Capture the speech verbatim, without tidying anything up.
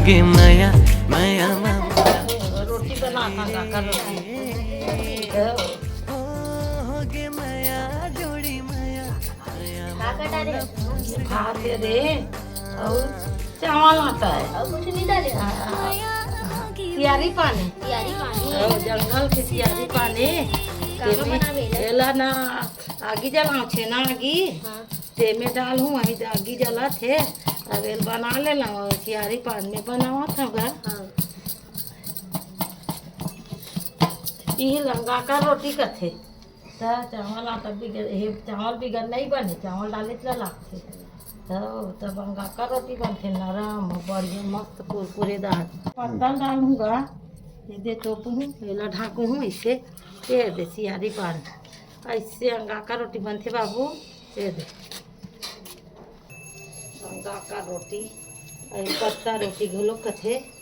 के मया, मया, मया। रोटी बना, अंगाकर रोटी। हो गे मया, जोड़ी मया। का कटा रे? खात हे रे। अउ चावल आटा हे। अउ कुछ नहीं डाले? हाँ। सियारी पान हे। सियारी पान हे। अउ जंगल के सियारी पान हे। कामा तेमे बनावे ला? एला ना आगी जलाओ, छेना आगी। हाँ। तेमे डालहूँ, वही आगी जलत हे। अब एला बना लेला, सियारी पान में बनावत हँव गा। हाँ। इही ल अंगाकर रोटी कथे। त चावल आटा बिगर, हे, चावल बिगर नहीं बने, चावल डालेच ला लागथे। त तब अंगाकर रोटी बनथे, नरम, बढ़िया, मस्त, कुरकुरेदार। पत्ता ल डालहूँ गा, ये दे तोपहूँ, एला ढाकहूँ अइसे, ये दे सियारी पान। अइसे अंगाकर रोटी बनथे बाबू, ये दे। अंगाकर रोटी, अउ पत्ता रोटी घलो कथे।